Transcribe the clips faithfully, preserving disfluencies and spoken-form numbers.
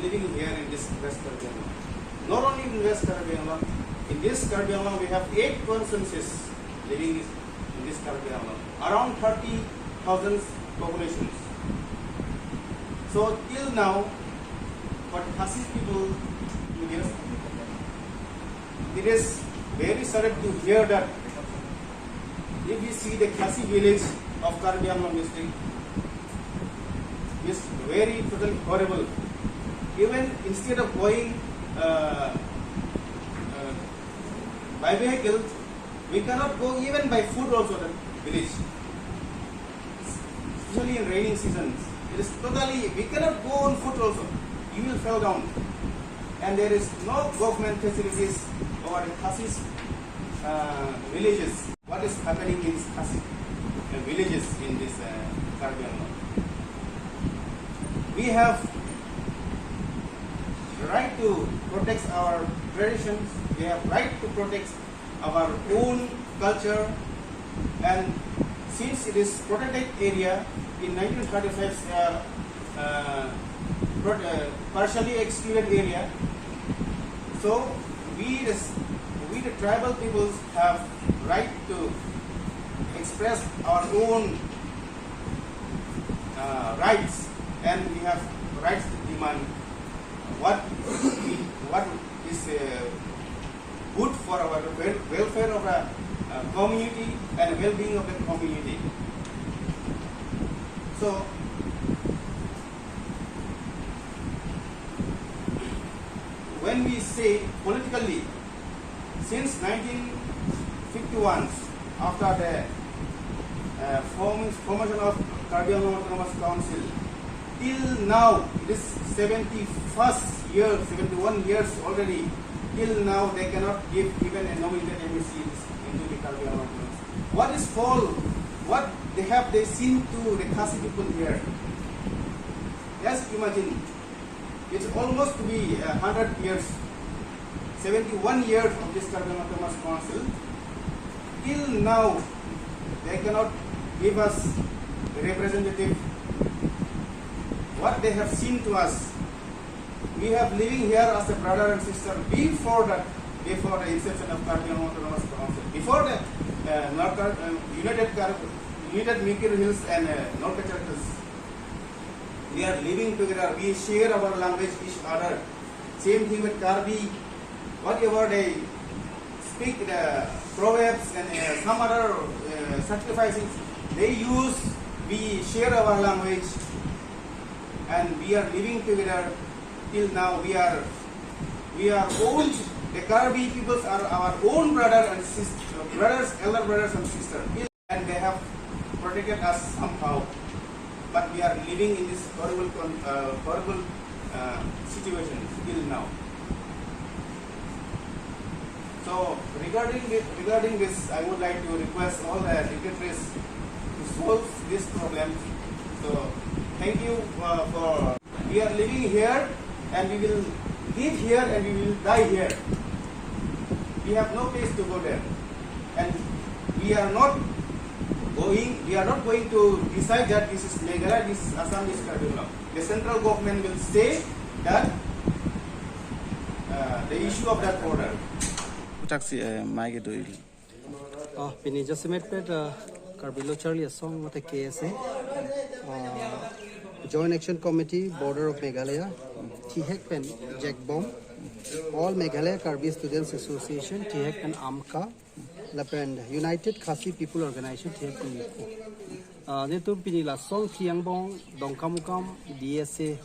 living here in this West Karbi Anglong. Not only in West Karbi Anglong, in this Karbi Anglong we have eight constituencies living in this Karbi Anglong, around thirty thousand populations. So till now, for Khasi people, it is, it is very sad to hear that if we see the Khasi village of Karbi Anglong district, is very totally horrible. Even instead of going uh, uh, by vehicle, we cannot go even by foot also the village. Especially in raining seasons, it is totally, we cannot go on foot also. You will fall down. And there is no government facilities over the Khasis uh, villages. What is happening in Khasi uh, villages in this uh, Karbi Anglong? We have right to protect our traditions. We have right to protect our own culture. And since it is protected area in nineteen thirty-five, uh, uh, pro- uh, partially excluded area, so we the, we the tribal peoples have right to express our own uh, rights, and we have rights to demand what we, what is uh, good for our wel- welfare of the uh, community and well-being of the community. So when we say politically, since nineteen fifty-one, after the uh, form, formation of Karbi Anglong Autonomous Council, till now, it is seventy-first year, seventy-one years already. Till now, they cannot give even a nominated M A C into the Karbi Anglong Autonomous. What is fault? What they have they seen to the Khasi people here? Just imagine, it's almost to be a hundred years, seventy-one years of this Karbi Anglong Autonomous Council. Till now, they cannot give us a representative. What they have seen to us, we have living here as a brother and sister before that, before the inception of Karbi Anglong Autonomous Council, before the uh, North Kar- uh, United Kar- United Mikir Hills and uh, North Kachar Hills. We are living together. We share our language each other. Same thing with Karbi. Whatever they speak, the proverbs and uh, some other uh, sacrifices they use, we share our language, and we are living together till now. We are we are own. The Karbi peoples are our own brother and sister, brothers, elder brothers and sisters. And they have protected us somehow, but we are living in this horrible, con- uh, horrible uh, situation till now. So regarding this, regarding this, I would like to request all the dignitaries to solve this problem. So thank you uh, for. We are living here, and we will live here, and we will die here. We have no place to go there, and we are not going. We are not going to decide that this is Meghalaya, this is Assam, this is Karbi Anglong. The central government will say that uh, the issue of that border. Taksi eh, mai ke doi. Oh, pini jasemet pet uh, Karbi Lo Charli Asong mate K S A, uh, Joint Action Committee, Border of Meghalaya, Thihek pen Jackbom, All Meghalaya Karbi Students Association, Thihek pen AMKA, lapen United Khasi People Organization, Thihek pen Yuko. Uh, netum pini la song Thiangbong, Dongkamukam, D S A,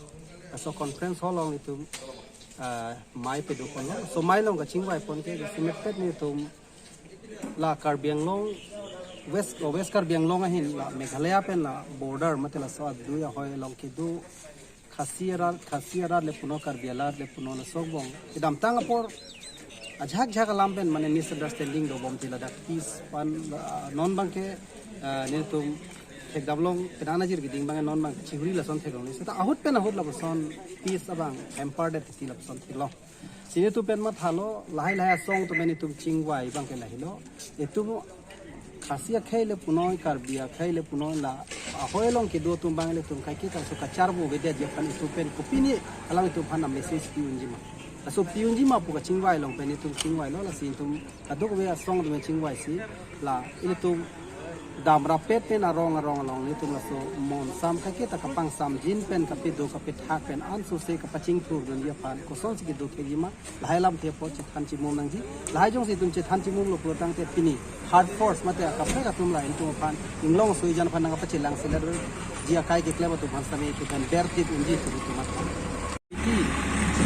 aso conference hall along netum uh, mai pedo ponlo. So mai along kachingvai pon ke jasemet pet netum la Karbi Anglong, West, West Karbi Anglong ahin la Meghalaya pen la border mate laso adui ahoi along kedo Khasi arat, Khasi arat le puno Karbi arat le puno laso angbong kedamtang apor ajak jak alam pen mane misunderstanding dobom ti ladak peace pen la, non abang ke uh, netum thekdamlong penang ajir keding abang non abang chihuri lason theklongle. Seta ahut pen ahut lapuson peace abang hamper det ti lapuson theklong. Si netum pen mathalo, lahai lahai asong atum pen netum chingvai abang ke lahelo. Netum Khasi akhei le punoi, Karbi akhei le punoi, la ahoi along kedo atum abang ilitum kaiketa laso kacharbo avedet ji aphan itum pen kopine alanglitum aphan a message pi unji ma. Laso pi unji ma pu kachingvai along pen itum chingvailo, lasi itum kadokave asong atum chingvaisi, la ilitum damrapet pen arong arong along ilitum laso monsam kaiketa kapangsamjin pen kapedo kapethak pen ansose kapachingthur dunji aphan kosonsi kedo khekji ma, lahai alamthe apot chethan chimum nangji. Lahai jongsi itum chethan chimumlo pulo tangte pini hard force mate akaprek atum la itum aphan inglong sui jan aphan nangkapachelangselet ji akai keklem atum aphan sitame itum pen bertip unji itum itum aphan. Iti,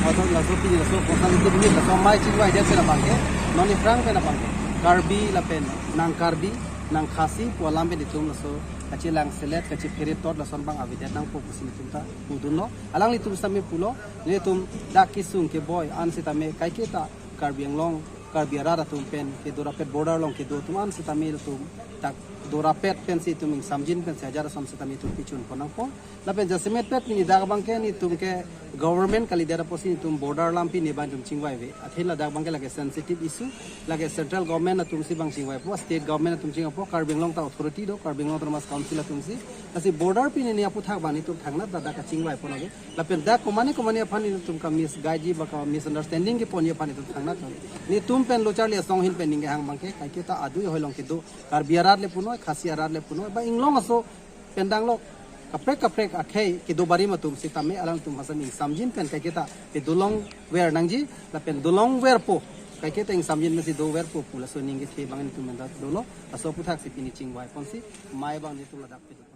atau laso pini laso kosonsi itum ini laso amei chingvaidet pen abangke, non aphrang pen abangke, Karbi lapen nang Karbi, nang Khasi pu alam pen itum laso kachelangselet, kachephere tot lason abang avedet nangpo pusi itum ta pudunlo. Alanglitum sitame pulo, nelitum dak kesung keboi an sitame kaiketa Karbi Anglong, Karbi arat atum pen kedo rapet border along kedo atum an sitame itum dak do rapet pensi itum ingsamjin pensi hajar ason sitame itum pichun pon nangpo. Lapen jasemet pet pini dak abangke nelitum ke government kalidet apotsi nelitum border alam pini abang itum chingvaive. Athe ladak abangke lake sensitive issue, lake central government atumsi abang chingvaipo, state government atum chingvaipo, Karbi Anglong ta authority do, Karbi Anglong Autonomous Council atumsi. Lasi border pini ne aputhak abang nelitum thangnat dak kachingvaipo lake. Lapen dak komane komane aphan nelitum ka misguide ji ba ka misunderstanding keponji aphan nelitum thangnat. Nelitum pen lo charli asong ahin pen ningkehang abangke, kaiketa adui ahoi along kedo, Karbi arat le punoi, Khasi arat le punoi, ba inglong aso pen danglo, kaprek kaprek akhei kedo barim atum sitame alangtum aphan sitame ingsamjin pen kaiketa pedolongver nangji, lapen dolongverpo, kaiketa ingsamjin pensi doverpo pu laso aning kethe abang nelitum pen ta dolo. Laso aputhaksi pini chingvai ponsi amei abang nelitum ladak pedo.